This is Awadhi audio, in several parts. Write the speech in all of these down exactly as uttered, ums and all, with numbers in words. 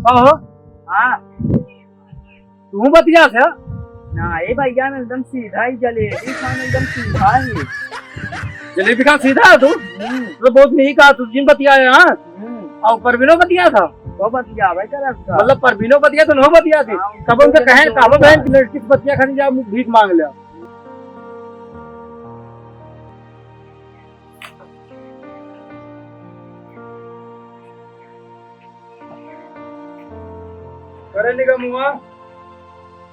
का हो? हाँ। तू बतिया से? ना, ए भैया, मैं एकदम सीधा ही जलेबी खान एकदम सीधा ही। जलेबी खान सीधा है तू? हम्म। तो बहुत नहीं कहा तू जिन बतिया है, हाँ? हम्म। और परवीनो बतिया था? वो बतिया भाई, तेरा उसका। मतलब परवीनो बतिया तो नहीं बतिया थी। हाँ, तब उनका कहे, तो कहो बहन, लड़की से बतिया खानी जा, भीख मांग ले। करे निगमुआ,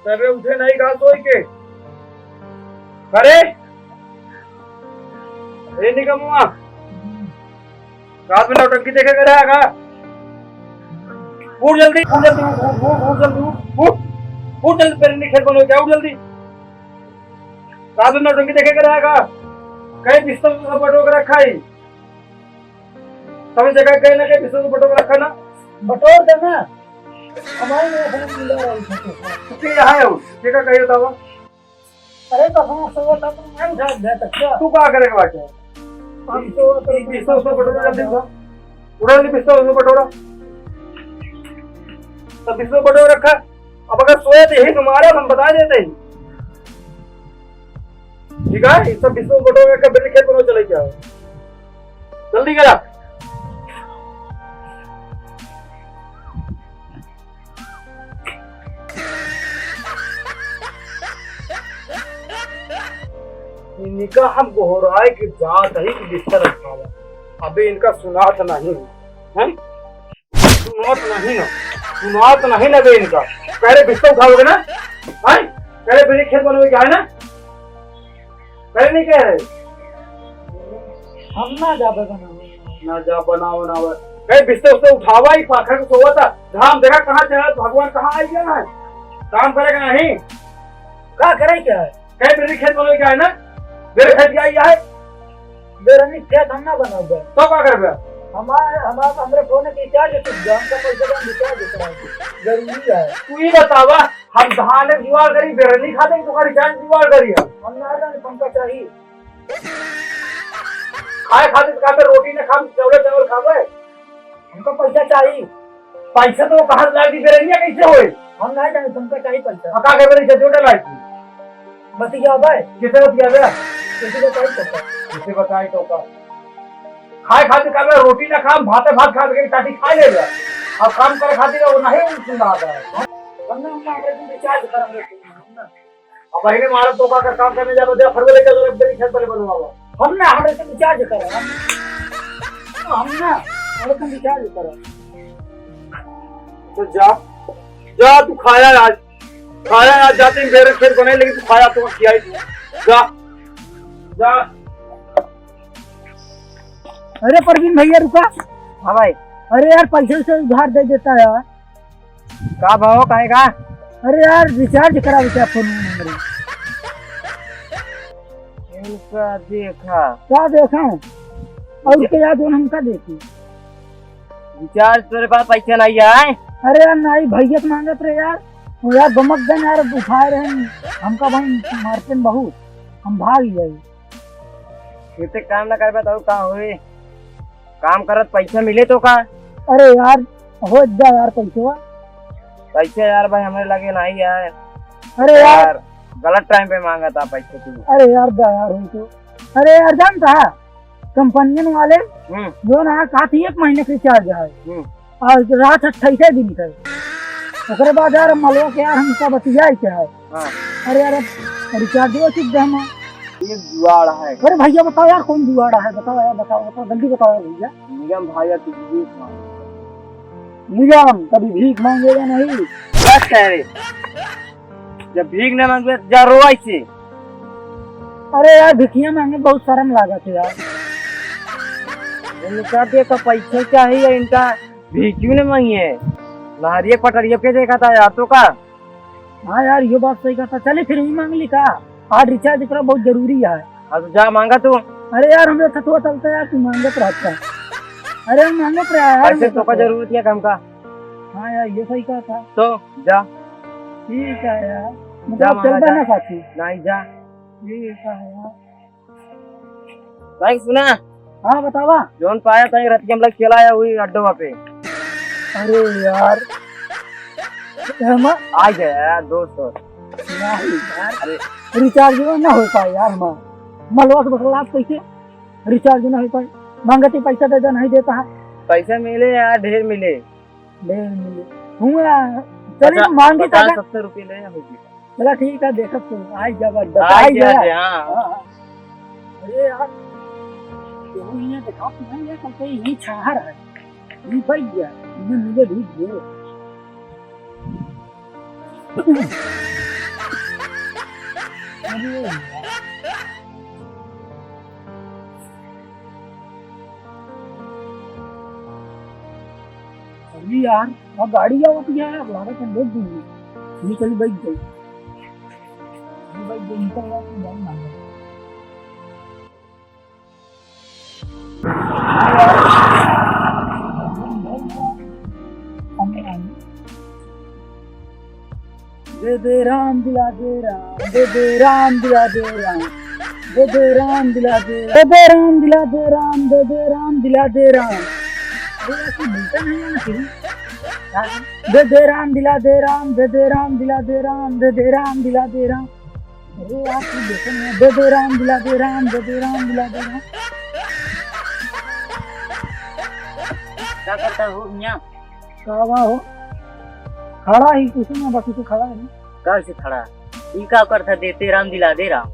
सबे उठे नहीं का सोई के? करे? ए निगमुआ, रात में नौटंकी देखे करे आगा? उठ जल्दी, उठ जल्दी, उठ, उठ, उठ, उठ जल्दी, उठ, उठ, उठ जल्दी, पेरनी खेत बनो क्या, उठ जल्दी। रात में नौटंकी देखे करे आगा? कहीं बिस्तर उस्तर बटो के रखा ही। सब जगह गए ना, कहीं बिस्तर उस्तर बटो के रखा ना। बटोर दे ना। हमारे में अपने मिला रही है। तू के यहाँ है हो? के का कहियो तावा? अरे तो हम सोवत अपन मन झाड़ दे तक क्या? तू का करे के बाटे? हम सोवत अपन बिस्तर उस्तर बटोर दे। उड़ा ले बिस्तर उस्तर बटोरा। सब बिस्तर बटोर रखा। अब अगर सोए तो यही तुम्हारा हम बता देते हैं। ठीक है, ये सब बिस्तर बटोर रखा, बिल्ली खेत बनो चले क्या? जल्दी करा। इनका हम गोहराए के जात ही कि बिस्तर उठावा। अबे इनका सुनात नहीं, हैं? सुनात नहीं ना, सुनात नहीं ना बे इनका। कह रहे बिस्तर उठाओगे ना, हैं? कह रहे मेरे खेत बनोगे क्या है ना? कह रहे नहीं कह रहे? हम ना जाबे बनावे। ना जा बनाओ ना। कहीं बिस्तर उस्तर उठावा ही, पाखर को सोवा था। घाम देखा कहाँ चढ़ा, भगवान कहाँ आई गया है? काम करेगा नहीं। का करे क्या है? कहीं मेरे खेत बनोगे क्या है ना? मेरे खेत क्या आई है? बेरनी खेत हम ना बनावे। तो का करबे? हमारे, हमारे, हमरे फोन के रिचार्ज टूट गया, हमका पैसा का रिचार्ज कराओ। जरूरी है। तू ही बतावा, हम धान के जुगाड़ करी, बेरनी खाते तो का रिचार्ज जुगाड़ करी है। हम ना जाने, हमका चाहिए। खाए खातिर का पे रोटी ना खाम, चावल चावल खावे। हमका पैसा चाहिए। पैसा तो कहाँ से लागी, बेरनिया कैसे होए? हम ना जाने, तुमका चाहिए पैसा। आ, का के बेरे जदोटा लागी? बतिया भाई। किसे बतिया बे? किसे बताई तो का? किसे बताई तो का? खाए खातिर का बे रोटी ना खाम, भाते भात खा के टाटी खा ले बे। अब काम करे खातिर वो नहीं सुन रहा था। हम ना, हम ना, हम ना, रिचार्ज करेंगे। अब बहिने मारत तो का कर काम करने जाबे, दे फरवरी के लग मेरी खेत वाले बनवावा। हम ना, हमरे से रिचार्ज करो, हम, हम ना, हमरे से रिचार्ज करो। तो जा, जा तू खाया आज, खाया आज, जाते ही मेरे खेत बने, लेकिन तू खाया तो खियाई तू। जा, जा। अरे परवीन भैया रुका। हाँ भाई। अरे यार पैसे से उधार दे देता है यार। का भाव, काहे का? अरे यार, रिचार्ज करा देता फोन में हमरे। इनका देखा। का देखा? और के याद, हमका देखी। रिचार्ज तोरे पास पैसा नहीं है? अरे यार, नहीं, भैया के मांगत रहे यार। वो यार, बमक गन यार, उठाए रहे। हमका भाई मारते हैं बहुत, हम भाग गए। खेते काम ना करबे तो का होई? काम करत पैसा मिले तो का? अरे यार, हो जा यार पैसवा। पैसा यार भाई हमरे लगे नहीं है। अरे यार। यार, गलत टाइम पे मांगा था पैसा तू। अरे यार, दा यार, हो तो। अरे यार, जानता है, कंपनियन वाले हम्म। जो ना कहती एक महीने के रिचार्ज है। हम्म। और रात अट्ठाईस दिन का। ओकरे बाद यार मलवा के यार हमका बतियाए के है। हाँ। अरे यार, अब रिचार्ज हो चुक गया हम। ये जुआड़ है। अरे भैया बताओ यार, कौन जुआड़ है? बताओ यार, बताओ, बताओ, जल्दी बताओ यार भैया। निगम भाई यार, तू भीख मांग। निगम कभी भीख मांगेगा नहीं। बस है रे। जब भीख नहीं मांगबे, जा रो ऐसे। अरे यार, भिखिया मांगे बहुत शर्म लागत है यार। इनका देखा पैसे चाहिए, इनका भीख क्यों नहीं मांगी है? नहरिया पटरिया पे देखा था यार, तो का? हाँ यार, यो बात सही कहता। चले फिर वही मांग ली का? आज रिचार्ज करा बहुत जरूरी है। हाँ, तो जा मांगा तू। अरे यार, हमरे सतुआ चलता है यार, तू मांगत रहता। अरे हम मांगत रहा यार, ऐसे हमरे तो का सतुआ। जरूरत है काम का? हाँ यार, ये सही कहा था। तो जा। ठीक है यार, जा मतलब मांगा चलता जा। ना साथी। नहीं जा। ठीक है यार। भाई सुना। हाँ बतावा। जोन पाया था रतिया में खेला आया हुई अड्डवा पे। अरे यार, हम आ गया यार, दोस्त। नहीं यार, अरे। रिचार्ज ना हो पाए यार, हमार मलवा से बकला कैसे रिचार्ज ना हो पाए? मांगती पैसा दे दे, नहीं देता है। पैसा मिले यार, ढेर मिले। ढेर मिले। हुआ, चलिए पचास, मांगी पचास दादा। सत्तर रुपये ले हो जी। चला ठीक है, देखत तो आई जा, बस आई आई जा, जा। हाँ। हाँ, हाँ। अरे यार, केहू इहाँ देखा तो नहीं है, कल तो यही छाहर है। ये भाई गया, ये मुझे भी दे। अरे यार। अरे यार, अब गाड़ी आवत है यार, लागत है बहुत दूर। ये चल बैठ गई। ये बैठ गई, निकल गया तो गाड़ी मांगे। दे दे राम दिला दे राम, दे दे राम दिला दे राम, दे दे राम दिला दे राम, दे दे राम दिला दे राम, दे दे राम दिला दे राम। अरे यार, तू बोलता नहीं है ना फिर। दे दे राम दिला दे राम, दे दे राम दिला दे राम, दे दे राम दिला दे राम। अरे यार, तू देखे ना, दे दे राम दिला दे राम, दे दे राम दिला दे राम। का करता हो हियाँ? का बा हो? खड़ा ही, कुछ ना, बाकी तो खड़ा है। का से खड़ा? ई का करता, देते राम दिला दे राम?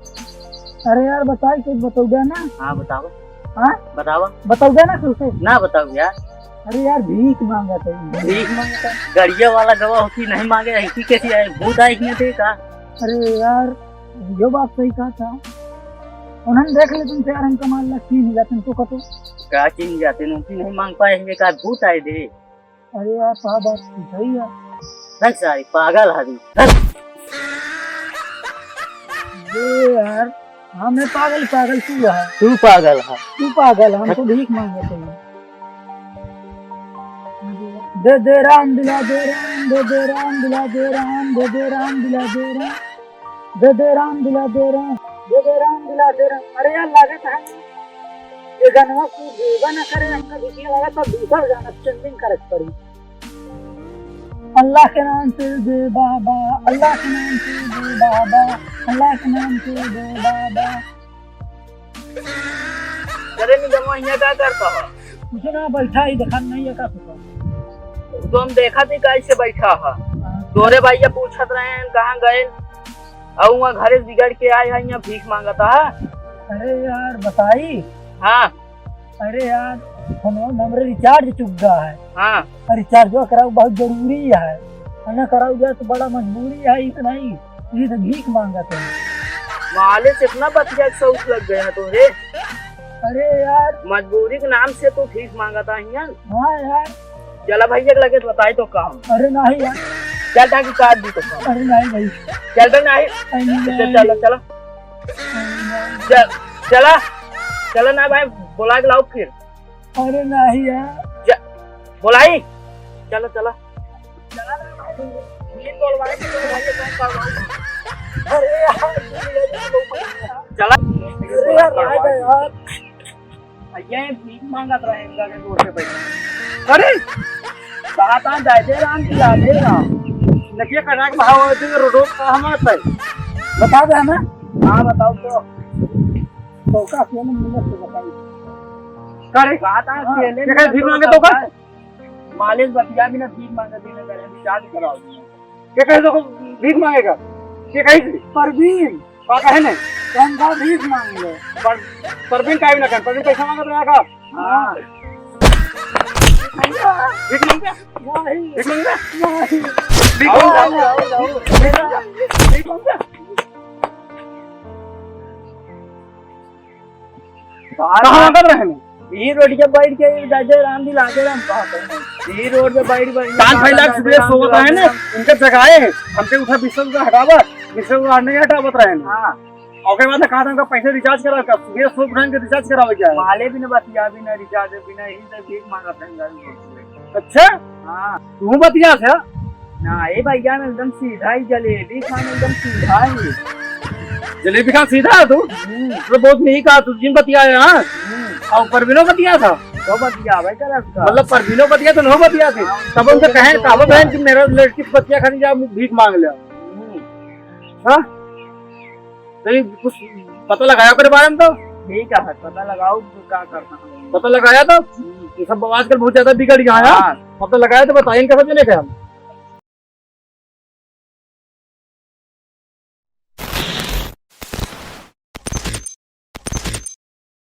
अरे यार, बताई, कुछ बतौबे ना। हाँ, बताओ। हाँ? बतावा। बतौबे ना कुछ। ना बताओ यार। अरे यार, भीख मांगत है। भीख मांगत है? गड़िया वाला गवा हो कि नहीं मांगे, ऐसी कैसी आए? भूत आए हियाँ थे का? अरे यार, यो बात सही कहा था। उन्होंने देख लेते थे यार, हम कमाल ला छीन जाते तो कतो। का छीन जाते, उनकी नहीं मांग पाए, ये का भूत आए दे? अरे यार, साहब, बात तो सही है। नहीं सारी, पागल है तू। धर। अरे यार, हमें पागल, पागल तू है। तू पागल है। तू पागल है, हम तो भीख मांगत है। दे दे राम दिला दे राम, दे दे राम दिला दे राम, दे दे राम दिला दे राम। दे दे राम दिला दे राम, दे दे राम दिला दे राम। अरे यार, लागत है ये गनवा तू देबा ना करे, हमका देखिए लागत तो दूसर गाना trending करे के पड़ी। अल्लाह के नाम से दे बाबा, अल्लाह के नाम से दे बाबा, अल्लाह के नाम से दे बाबा। अरे निगमवा, हियाँ का करता है? कुछ ना, बैठा ही, देखा नहीं है का कुछ। तो हम देखा थी कैसे बैठा है। हाँ। तोरे भैया पूछत रहे हैं कहाँ गए, और वहाँ घरे से बिगड़ के आए हैं, यहाँ भीख मांगता है। अरे यार, बताई। हाँ। अरे यार, फोन में हमरे रिचार्ज चुक गया है। हाँ। और रिचार्ज कराओ बहुत जरूरी है, और ना कराओ जाए तो बड़ा मजबूरी है, इतना ही। ये तो भीख मांगत है। माले से इतना बतिया के शौक लग गया तोरे। अरे यार। मजबूरी के नाम से तू भीख मांगत है हियाँ? हाँ यार। चला भैया के लगे तो बताई तो काम। अरे नहीं यार। चल ताकि काट दी तो काम। अरे नहीं भाई। चल बे नहीं। अरे नहीं। चल, चल, चल। अरे नहीं। चल, चला। चला ना भाई, बुला के लाओ फिर। अरे नहीं यार। च-, बोलाई? चलो, चलो। अरे यार, चला। अरे यार, आ गए यार। ये भीख मांगत रहे, इनका के जोर से बैठ। अरे! कहा था, जय जय राम की, राधे राम। नकिया कटाक भाव होते तो रोडो का हम आता है। बता दे हमें। हाँ, बताओ तो। तो का अकेले मिलत तो बताई। करे? बात आ, हाँ, अकेले ये में कहे भीख तो मांगे तो का? बताए। मालिक बतिया भी ना, भीख मांगे भी ना करे, रिचार्ज कराओ। ये कहे तो भीख मांगेगा? ये कहे थी? परवीन। का कहे ने? कौन का भीख मांग ले? पर-, परवीन का भी ना कहे, परवीन पैसा मांगत रहा का? हाँ। भीख मांगे? नहीं। भीख मांगे? नहीं। भीख मांगे? आओ, आओ, आओ, आओ। भीख मांगे? भीख मांगे? कहाँ मांगत रहे हैं? ई रोड के बैठ के ई जय जय राम दिला दे राम कहा था। ई रोड पे बैठ, बैठ तान फैला के सुबह सोवत रहे ना, इनके जगाए हैं। हमके उठा बिस्तर उठा हटावा, बिस्तर उठा नहीं हटावत रहे हैं। हाँ। ओकरे बाद कहा था उनका पैसे रिचार्ज करा, का सुबह सो उठा के रिचार्ज करावे जाए। माले भी ना बतिया, भी ना रिचार्ज, भी ना, यही से भीख मांगत है। अच्छा? हाँ। तू बतिया से? ना, ए भैया, मैं एकदम सीधा ही जलेबी खान, एकदम सीधा ही। जलेबी खान सीधा है तू? हम्म। तो बहुत नहीं कहा, तू जिन बतिया है, हाँ? हम्म। और परवीनो बतिया था? तो बतिया भाई, कर उसका। मतलब, परवीनो बतिया तो नहीं बतिया थे। हाँ, तब उनसे तो कहे, तो "काबो बहन कि मेरा लड़की से बतिया खाली जा, भीख मांग ले।" हम्म। हाँ? तो ये कुछ पता लगाया ओकरे बारे में तो? ठीक है भाई, पता लगाओ, तो क्या करना है। पता लगाया तो? हम्म। ये सब आजकल बहुत ज्यादा बिगड़ गया है। हाँ। पता लगाया तो बताइए, इनका सब जने का हम।